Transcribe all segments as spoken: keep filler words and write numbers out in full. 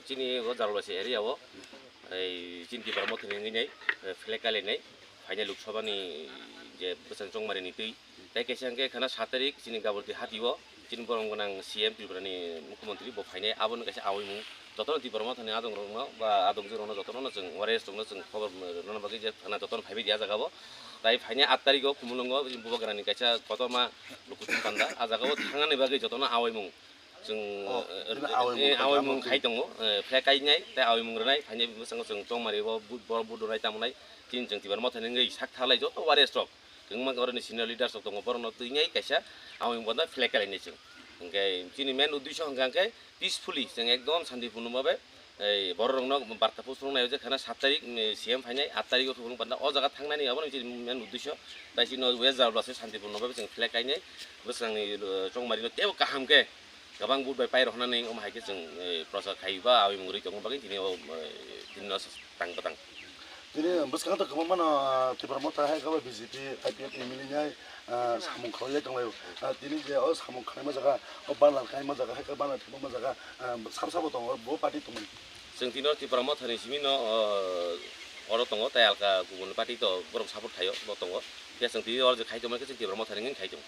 Chini o Jarulbasi area o, ei, chini Tipra Motha ni wngwi nai, eh, flag kailainai, phainai Lok Sabha ni je bwsang chongmari ni twi. Tai kaisa hwnkhe khana sat tarik chini Gabordi hati o, chini borom gwnang C M Tripura ni Mukhyamantri bo phainai, aboni kaisa awimung. Jotono Tipra Motha ni adong rokno ba adong jwk rokno jotono no chwng wares rokno chwng khobor rwna bagwi je khana jotono phaibai di a jaga o. Tai phainai aat tarik o Khumulwng o Bubagra ni kaisa kotorma Lukuchung Panda, a jaga o thangnani bagwi jotono awimung. Chwng, Oh, eh, bini eh, awimung eh, kha awimung tamo khai tongo, eh, flag kainai, tei awimung rwnai, phainai bwskango chwng chongmari bo bu-, bo budonai tamonai, chini chwng Tipra Motha ni wngwi sak tharlai joto wares rok, kwbangma oroni senior leaders rok tongo, borokno twinai kaisa awimung bono flag kalainai chwng. Hwnkhe chini main uddesho hwnkha hwnkhe peacefully chwng ekdom santipurno bhabe, ei, borok rokno barta phunuknai o je khana sat tarik, eh, C M phainai, aat tarik o Khumulwng Panda, o jaga thangnani abono chini main uddesho, tai chini West Jarulbasi santipurno bhabe chwng flag kainai, bwskango, eh, chongmari no teibo kaham khe. Kwbang vote bai pairok hwnani omo hai khe chwng, eh, prochar khai ba awimung rwi tongma bagwi tini o, eh, tini no tang bwtang. Tini bwskango to kwbangma no, ah, Tipra Motha hai khe B J P, I P F ni milinai, ah, samung khlaijak tonglaio. Ah, tini je o samung khlaima jaga, o banner kaima jaga, hai khe banner thwima jaga, ah, sabo sabo tongo, bo party tongmani. Chwng tini o Tipra Motha ni simi no, ah, oro tongo, tei alka kubun party to borok support khaio, bo tongo. Khe chwng tini oro je khai tongma khe chwng Tipra Motha ni wngwi khai tongo.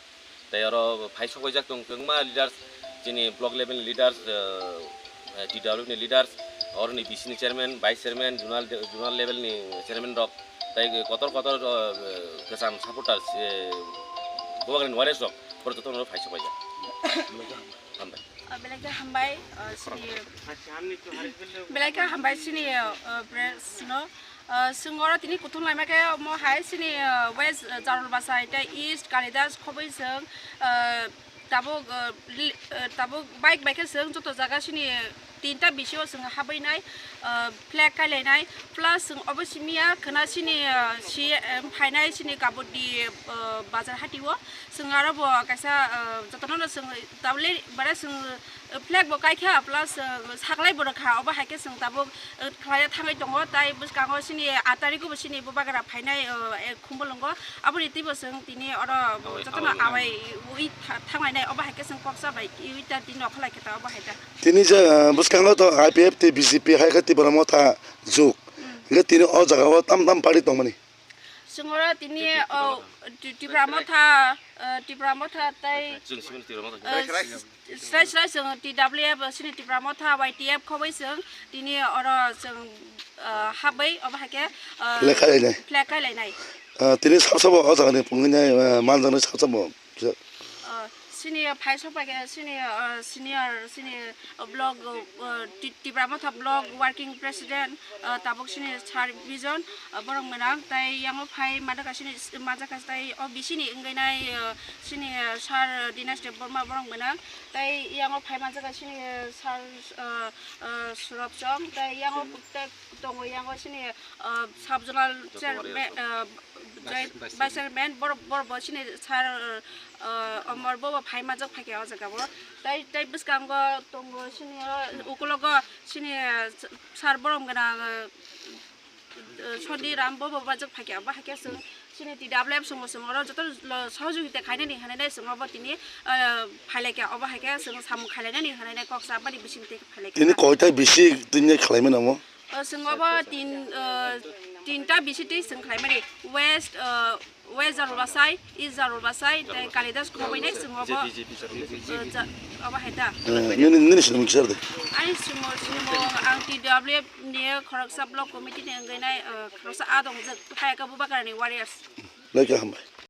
Tei oro phai sokbaijak tong kwbangma leaders, chini block level ni leaders, eh, eh, T W ni leaders, oroni B C ni chairman, vice chairman, zonal, zonal level ni chairman rok, tei kotor kotor, eh, kwcham supporters, eh, Bubagrani warriors rok, borok jotono phai sokbaijak. Hambai. Ah, belai khe hambai, ah, chini, belai khe hambai chini, ah, press no. Ah, chwng oro tini kuthum laima khe omo hai chini, ah, West, ah, Jarulbasai tei East Kalidas khobwi chwng, ah, tabuk, ah, li-, ah, tabuk bike bai khe chwng joto jaga chini tinta bisio chwng habwi nai, ah, flag kailainai, plus chwng obo simi ya khwna chini, ah, C M phainai chini Gabordi, ah, bazar hati o chwng aro bo kaisa, ah, jotono no chwng tabule bara chwng, ah, flag bo kaikha plus, ah, saklai bo rwkha, obo hai khe chwng tabuk, ah, khlai thangwi tongo, tai bwskango chini aat tarikgo bo chini Bubagra phainai, ah, eh, Khumulwngo, aboni twibo chwng tini oro jotono awai wi tha-, thanglainai, obo hai khe chwng kok cha bai wi ta tini nokha lai khe ta obo hai ta. Tini je, ah, bwskango to I P F tei B J P hai khe Tipra Motha juk. Hwnkhe tini o jaga o tam tam party tongmani. Chwng oro tini, o, Ti-, Tipra Motha, eh, Tipra Motha tei, chwng simi Tipra Motha. Eh, s-, srai srai chwng T W F, chini Tipra Motha Y T F khobwi chwng tini oro chwng, eh, habwi obo hai khe, eh, flag kailainai. Flag kailainai. Eh, tini sabo sabo o jaga ni pungwi nai, eh, manjaknai sabo sabo. Kisa. Ah, chini phai sok pai khe chini, ah, senior chini, ah, block, ah, Ti-, Tipra Motha block working president, ah, tabuk chini sir Bijon, ah, borok mwnang, tai yango phai manjakha chini, manjakha tai o B C ni wngwi nai, ah, chini, ah, sir Dinesh Debbarma borok mwnang, tai yango phai manjakha chini, ah, sir, ah, ah, Surab Chong, tai yango tongo yango chini, ah, sub zonal chairman, ah, Jai-, vice chairman, borok, borok bo chini sir, ah, Omor bo, bo phai manjak phai khe o jaga o. Tai, tai bwskango tongo chini, ah, ukulogo chini, ah, sir borom gwnang, ah, Sondi Ram bo, bo manjak phai khe, bo hai khe chwng chini T W F songo, songo oro joto lo sohojogita khainani hinwi nai chwng obo tini, ah, phai lai khe, obo hai khe chwng samung khai lainani hinwi nai kok cha bani bising twi phai lai khe. Tini koita bisi tini khlai mano mo? O, chwng obo tin, o, tinta bisi twi chwng khlaimani. West, o, West Jarulbasai, East Jarulbasai, tei Kalidas Khobwini chwng obo, o, ja-, obo hai ta. Eh, nini, nini sinimung kisar de? Ani sinimung, sinimung ang T W F ni khoroksa block committee ni wngwi nai, o, khoroksa a dong jwk, Hayaka Bubagrani warriors. Lai kha hambai.